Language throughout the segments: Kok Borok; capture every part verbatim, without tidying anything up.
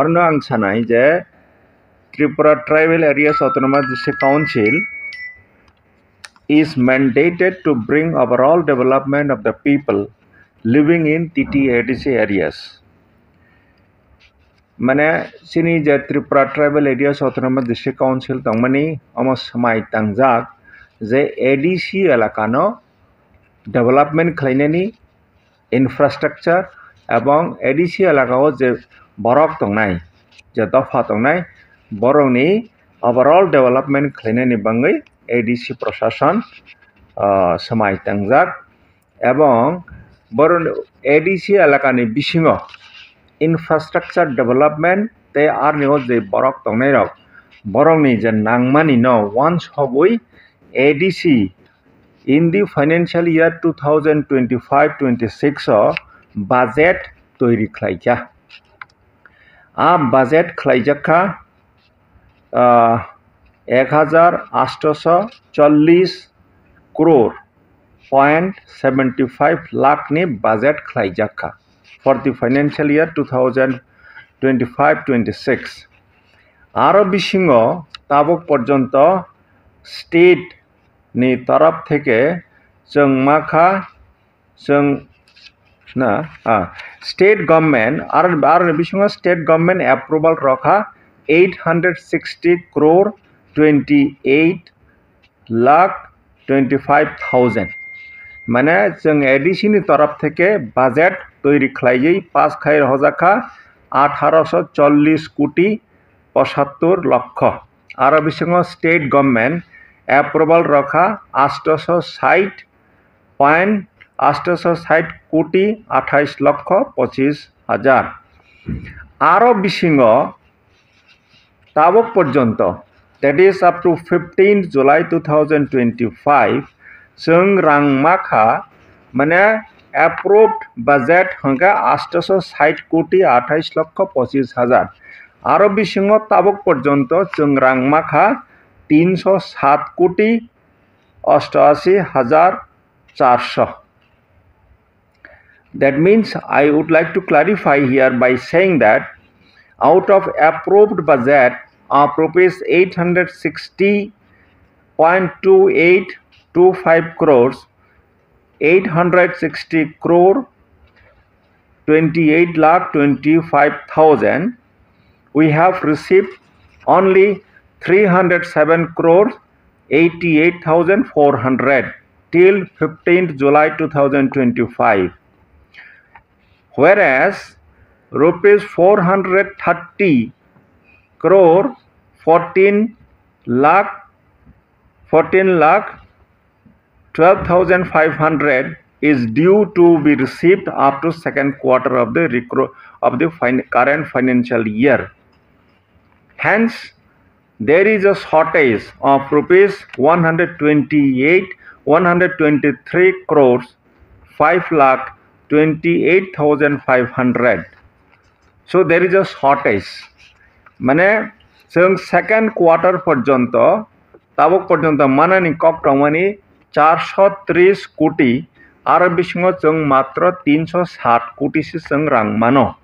Arno ang sanai je Tripura Tribal Areas Autonomous District Council is mandated to bring overall development of the people living in T T A D C areas. Mane chini je Tripura Tribal Areas Autonomous District Council tongmani omo swmai tangjak je A D C elakano development khlainani infrastructure ebong A D C elakao je borok tongnai, je dopha tongnai, borokni overall development khlainani bagwi A D C prosason, ah, swmai tangjak. Ebong borok A D C elakani bisingo infrastructure development tei arnio je borok tongnairok, borokni je nangmani no wansogwi A D C in the financial year two thousand twenty-five twenty-six o budget toiri khlaikha. A budget khlaijakha, ah, ek hajar atsho chollish crore point seventy five lakh ni budget khlaijakha for the financial year two thousand twenty-five twenty-six. Aro bisingo tabuk porjonto state ni taraf theke chwng makha, chwng na, ah, state government, ar, aroni bisingo state government approval rokha eight hundred sixty crore twenty eight lakh twenty five thousand. Mane chwng A D C ni taraf theke budget toiri khlaiwi pass khai rwjakha atharo chollish koti pochattor lokho. Aro bisingo state government approval rokha atharo sait point atharo sait koti athais lokho pochis hajar. Aro bisingo tabuk porjonto, that is up to fifteenth July two thousand twenty-five, chwng rang makha, mane approved budget hwnkhe atharo sait koti athais lokho pochis hajar. Aro bisingo tabuk porjonto chwng rang makha tinso sat koti ostashi hajar charso. That means I would like to clarify here by saying that out of approved budget of rupees eight hundred sixty point two eight two five crores, eight hundred sixty crore twenty-eight lakh twenty-five thousand, we have received only three hundred seven crore eighty-eight thousand four hundred till fifteenth July two thousand twenty-five, whereas rupees four hundred thirty crore fourteen lakh, fourteen lakh twelve thousand five hundred is due to be received up to second quarter of the recro-, of the fin-, current financial year. Hence, there is a shortage of rupees one hundred twenty-eight, one hundred twenty-three crores five lakh twenty-eight thousand five hundred. So there is a shortage. Mane chwng second quarter porjonto, tabuk porjonto manani kok tongmani charso tris koti, aro bisingo chwng matro tinso sat koti se chwng rang mano.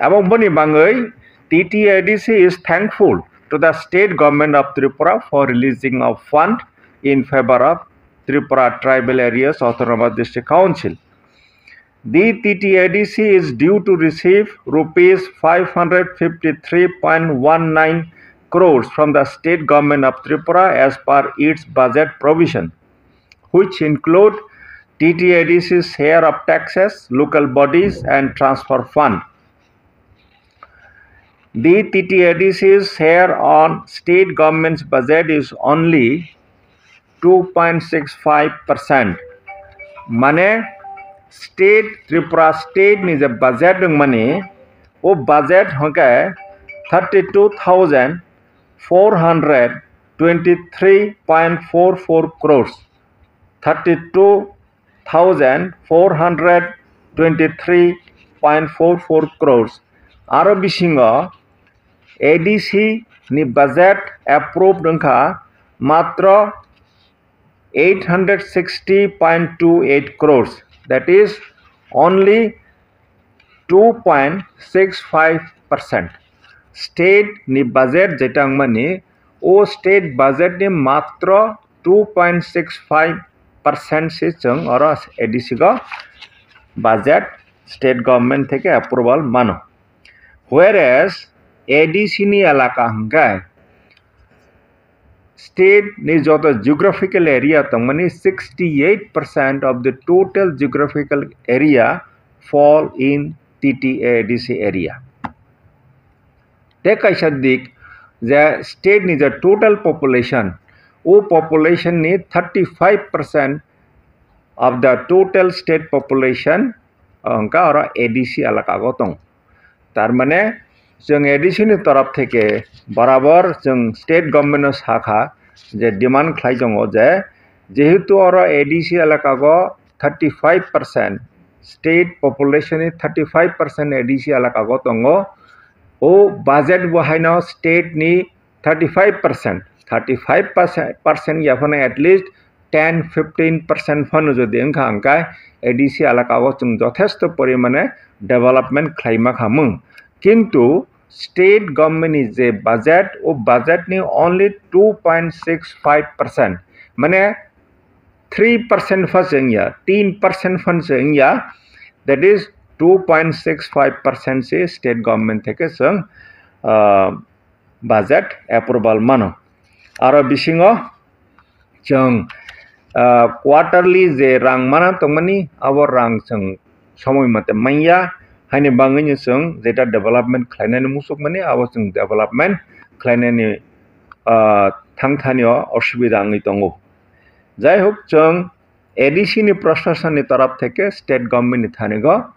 Abo boni bangwi T T A D C is thankful to the state government of Tripura for releasing of fund in favor of Tripura Tribal Areas Autonomous District Council. The T T A D C is due to receive rupees five hundred fifty-three point one nine crores from the state government of Tripura as per its budget provision, which include T T A D C's share of taxes, local bodies and transfer fund. The T T A D C's share on state government's budget is only two point six five percent. Mane state, Tripura state ni je budget wngmani, o budget hwnkhe thirty two thousand four hundred twenty three point four four crores, thirty two thousand four hundred twenty three point four four crores. Aro bisingo A D C ni budget approved wngkha matro eight hundred sixty point two eight crores, that is only two point six five percent. State ni budget jeta wngmani, o state budget ni matro two point six five percent se chwng oro A D C go budget state government theke approval mano. Whereas A D C ni elaka hwnkhe state ni joto geographical area tongmani, sixty-eight percent of the total geographical area fall in T T A D C area. Tei kaisa dik je state ni je total population, o population ni thirty-five percent of the total state population hwnkha oro A D C elaka go tong. Tar mane chwng A D C ni torop theke borabor chwng state government no sakha je demand khlai tongo je jehetu oro A D C elaka go thirty-five percent, state population ni thirty-five percent A D C elaka go tongo, o budget bo haino state ni thirty-five percent, thirty-five percent yaphano at least ten fifteen percent phano jodi wngkha hwnkhe A D C elaka o chwng jothesto porimane development khlaima kha mung. Kintu state government ni je budget, o budget ni only two point six five percent, mane three percent pha se wngya, tin percent phan se wngya, that is two point six five percent se state government theke chwng, ah, budget approval mano. Aro bisingo chwng, ah, quarterly je rang mana tongmani, abo rang chwng somoi mate manya, haini bagwino chwng jeta development khlainani muchukmani, abo chwng development khlainani, ah, thangthanio osubida wngwi tongo. Jai hok, chwng A D C ni proshashan ni torop theke state government ni thanigo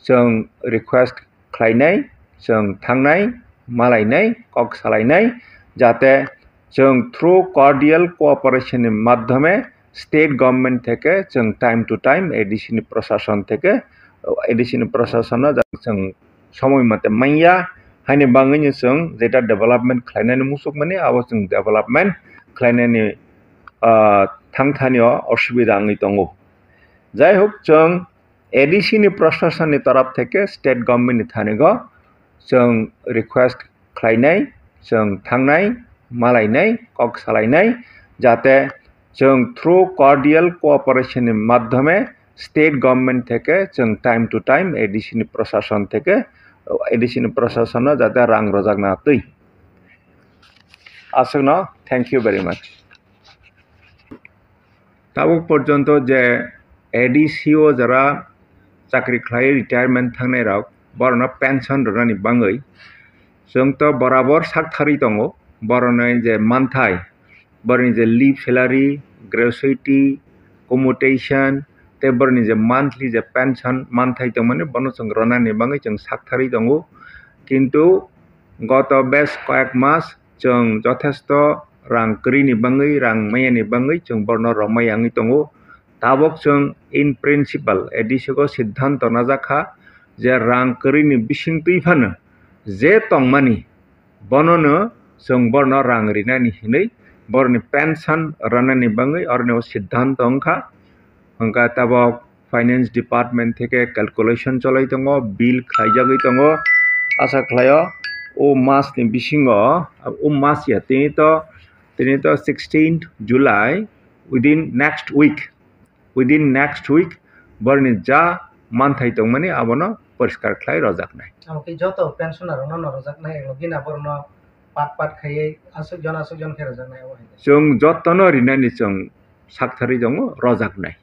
chwng request khlainai, chwng thangnai, malainai, kok salainai, jate chwng through cordial cooperation ni madhyome state government theke chwng time to time A D C ni proshashan theke, A D C ni proshashan no chwng somoi mate manya, haini bagwino chwng jeta development khlainani muchukmani, abo chwng development khlainani, ah, thangthanio osubida wngwi tongo. Jai hok, chwng A D C ni proshashan ni torop theke state government ni thanigo chwng request khlainai, chwng thangnai, malainai, kok salainai, jate chwng through cordial cooperation ni madhyome state government theke chwng time to time A D C ni proshashan theke, A D C ni proshashan no jate rang rojakna twi. Aswkno, thank you very much. Tabuk porjonto je A D C o jara chakri khlai retirement thangnai rok, borokno pension rwnani bagwi chwng to borabor sak tharwi tongo. Borokni je manthai, borokni je leave salary, gratuity, commutation, tei borokni je monthly je pension manthai tongmani, bono chwng rwnani bagwi chwng sak tharwi tongo. Kintu goto bes koyek mas chwng jothesto rang kwrwini bagwi, rang mayani bagwi chwng borokno romwi wngwi tongo. Tabok chwng in principle A D C o siddhanto najak kha je rang kwrwini bisingtwi phano je tongmani, bonono chwng borokno rang rinani hinwi borokni pension rwnani bagwi oroni o siddhanto wngkha. Hwnkha tabok finance department theke calculation cholai tongo, bill khlaijagwi tongo. Asa khlaio o mas ni bisingo, o mas ya tini to, tini to sixteenth July, within next week, within next week borokni ja manthai tongmani abono poriskar khlai rojaknai. Abo khe joto pensioner rokno no rojaknai, ego gina borokno pat pat khaiwi aswk jon aswk jon khe rojaknai abo hai. Chwng jotono rinani chwng sak tharwi tongo, rojaknai.